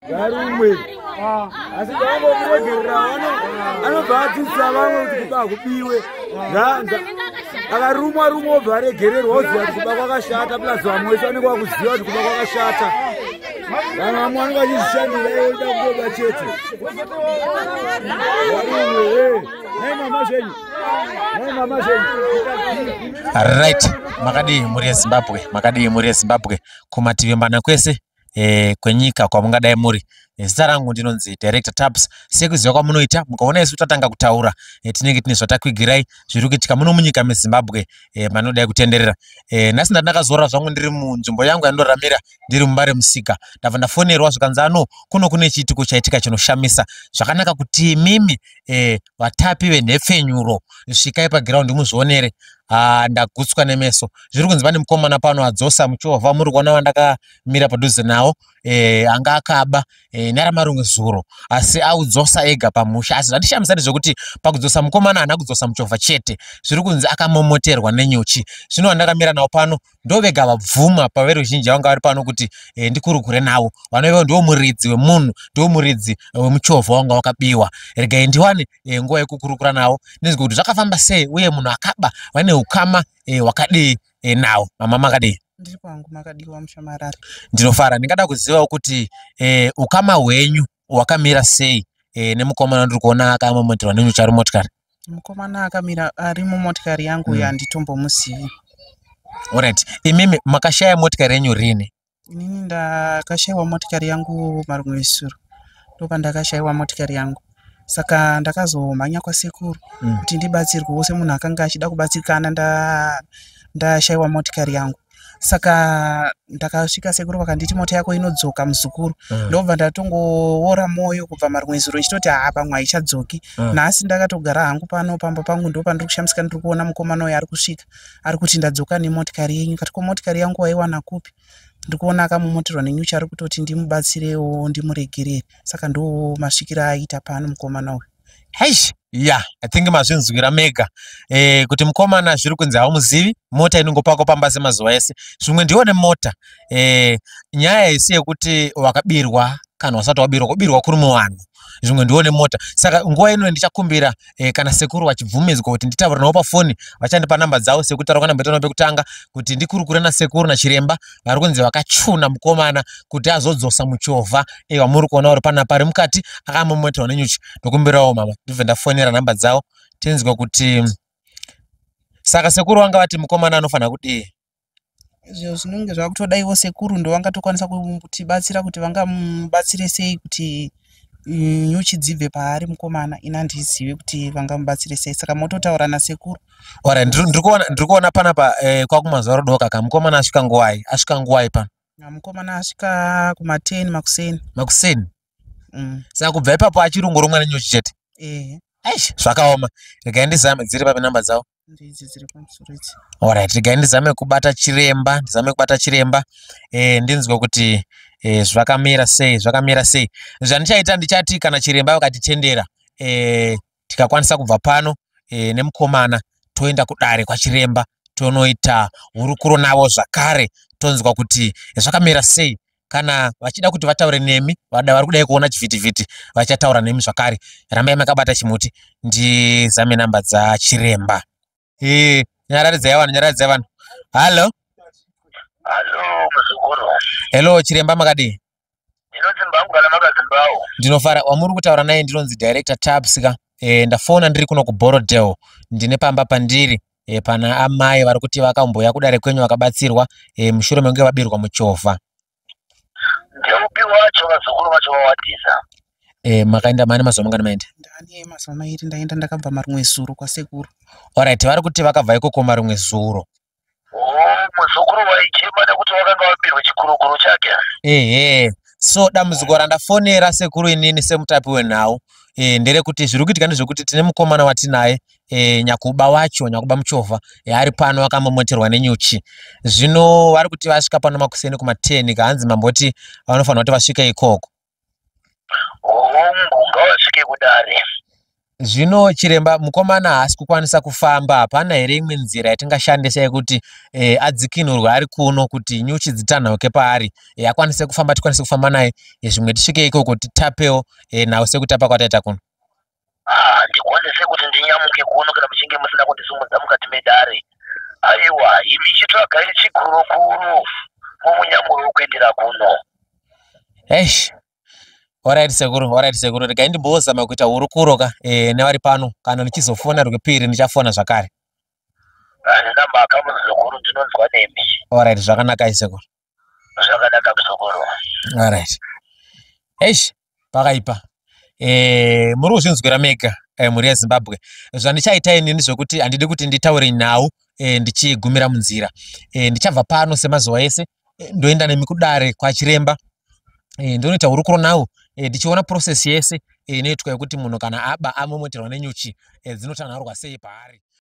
Varumwe asi ndavangomuregerera anobva adzidzisa vamwe kuti kuba hakubiwe. Akarumwa rumwa obva aregererwa oziva kuti kuba kwakashata, plus vamwe vese vanenge vakuziva kuti kuba kwakashata. Vanhu vamwe vanenge vachizvishandira iwe uda kungoba chete. Varumwe nai mama zvenyu, nai mama zvenyu. Right, makadii mhuri yeZimbabwe, makadii mhuri yeZimbabwe kumativi mana kwese kwenyika kwamungadai muri. Zita rangu ndinonzi Director Tabs. Sekuziva kwamunoita, mukaona isu tatanga kutaura, tinenge tine zvatakwigirai zviri kuitika muno munyika meZimbabwe, manodai kutenderera. Nhasi ndandakazorora zvangu ndiri munzvimbo yangu yandinoramira, ndiri muMbare Musika. Ndabva ndafonerwa zvikanzi ano kuno kune chiitiko chaitika chinoshamisa. Zvakanaka kuti imimi vatapi venhepfenyuro svikai pagiraundi muzvionere. Ndagutswa nemeso. Zviri kunzi pane mukomana pano adzosa muchovha, muri kuona wandakamira padhuze nawo, anga akaba neramarumwe zuro, asi audzosa ega pamusha. Asi zvandishamisa ndezvekuti pakudzosa mukomana haana kudzosa muchovha chete, zviri kunzi akamomoterwa nenyuchi. Zvino wandakamira nawo pano ndovega vabvuma paveruzhinji vanga vari pano kuti ndikurukure navo, vanove ndiwo muridzi wemunhu, ndiwo muridzi wemuchovha wanga wakabiwa. Regai ndiwane nguva yekukurukura navo ndinzwe kuti zvakafamba sei, uye munhu akaba vane ukama hwakadii nawo. Mama, makadii? Ndiri kwangu, makadiwa mushamarari? Ndinofara. Ndingada kuzivawo kuti ukama hwenyu hwakamira sei nemukomana ndiri kuona akamomoterwa nenyuchi ari motikari? Mukomana akamira ari mumotikari yangu handitombomuzivi. Alright, imimi makashaya motikari yenyu rini? Inini ndakashayiwa motikari yangu marimwe zuro, ndopandakashayiwa motikari yangu. Saka ndakazomhanya kwasekuru kuti ndibatsirwewo semunhu akanga achida kubatsirikana ndashayiwa motikari yangu. Saka ndakasvika, sekuru vakanditi, "Mota yako inodzoka, muzukuru." Ndobva ndatongoora mwoyo kubva marimwe zuro ndichitoti, "Haa, pamwe haichadzoki." Nhasi ndakatogara hangu pano pamba pangu, ndo pandiri kushamisika ndiri kuona mukomana uyu ari kusvika, ari kuti, "Ndadzoka nemotikari yenyu." Kati, "Ko motikari yangu waiwana kupi?" Ndiri kuona akamomoterwa nenyuchi, ari kutoti ndimubatsirewo, ndimuregerere. Saka ndo masvikiro aaita pano mukomana uyu. Heish, ya, I think mazvinzwira mega kuti mukomana zviri kunzi haumuzivi, mota inongopakwa pamba semazuva ese, zvimwe ndione mota. Nyaya isi yekuti wakabirwa kana wasati wabirwa, kubirwa kuri muvanhu, zvimwe ndione mota. Saka nguva ino ndichakumbira kana sekuru vachibvumidzwa kuti nditaure navo pafoni, vachandipa namba dzavo sekutaura kwanamboita navo pekutanga, kuti ndikurukure nasekuru nachiremba vari kunzi vakachuna mukomana kuti azodzosa muchovha wamuri kuona uri panapa ari mukati akamomoterwa nenyuchi. Ndokumbirawo mama ndibve ndafonera namba dzavo tinzwe kuti saka sekuru vanga vati mukomana anofanira kudii. Izvo zvinenge zvakutodaiwo sekuru ndo vangatokwanisa kutibatsira kuti vangamubatsire sei kuti nyuchi dzibve paari mukomana. Ini handizivi kuti vangamubatsire sei, saka mototaura nasekuru. Alright, ndiri kuona panapa kwakumazuva rodoka ka. Mukomana asvika nguwai? Asvika nguwai pano? Mukomana asvika kuma10 makuseni. Makuseni. Saka kubva ipapo achirongoromwa nenyuchi chete? Ehe. Aish, zvakaoma. Regai ndizame, dziri papi namba dzavo? Ndidzi dziri pamusoro idzi. Alright, regai ndizame kubata chiremba, ndizame kubata chiremba, ndinzwe kuti zvakamira sei, zvakamira sei. Zvandichaita, ndichati kana chiremba vakatitendera, tikakwanisa kubva pano nemukomana toenda kudare kwachiremba, tonoita hurukuro navo zvakare, tonzwa kuti zvakamira sei. Kana vachida kuti vataure nemi, vada vari kudai kuona chivhitivhiti vachataura nemi zvakare. Rambai makabata chimuti, ndizame namba dzachiremba. Nyararidzai vanhu, nyararidzai vanhu. Hallo. Hallo, muzukuru. Hello chiremba, makadii? Ndinonzi Mbangu kana makazimbawo. Ndinofara. Wamuri kutaura naye ndinonzi Director Tabs ka. Ndafona ndiri kuno kuBorrowdale, ndine pamba pandiri pana amai vari kuti vakambouya kudare kwenyu vakabatsirwa mushure mekunge vabirwa muchovha. Ndeupi wacho? Vazukuru vacho vawandisa. Makaenda mane mazuva mangani maenda? Ndane mazuva 2 ndaenda, ndakabva marimwe zuro kwasekuru. Alright, vari kuti vakabva ikoko marimwe zuro. Oh, muzukuru waichema nekuti wakanga wabirwa chikurukuru chake. Ehe, so dambudziko randafonera sekuru inini semutapi wenhau nderekuti zviri kuitika ndezvekuti tine mukomana watinaye, nyakuba wacho, nyakuba muchovha, ari pano akamomoterwa nenyuchi. Zvino vari kuti vasvika pano makuseni kuma10, kahanzi mamboti vanofanira kuti vasvike ikoko. Hongu, ngavasvike kudare. Zvino chiremba, mukomana haasi kukwanisa kufamba, hapana here imwe nzira yatingashandisa yekuti adzikinurwe ari kuno kuti nyuchi dzitanhauke paari, akwanise kufamba, tikwanise kufamba naye, zvimwe tisvike ikoko titapewo nhau sekutapa kwataita kuno? Handikwanise kuti ndinyamuke kuno kana muchinge musina kundisumudza mukati medare. Aiwa, imi chitsvagai chigurukuru mumunyamuro wekuendera kuno. Eish. Alright sekuru, alright sekuru, regai ndimbozama kuita hurukuro ka nevari pano, kana ndichizofona rwepiri ndichafona zvakare. Handina mhaka muzukuru, ndinonzwa nemi. Alright, zvakanaka sekuru. Zvakanaka muzukuru. Alright. Eish, pakaipa. Muri kuzvinzwira mega, mhuri yeZimbabwe. Zvandichaita ini ndezvekuti handidi kuti nditaure nhau ndichigumira munzira. Ndichabva pano semazuva ese, ndoenda nemi kudare kwachiremba, ndonoita hurukuro nawo, ndichiona process yese inoitwa yekuti munhu kana aba amomoterwa nenyuchi, dzinotanhaurwa sei paari.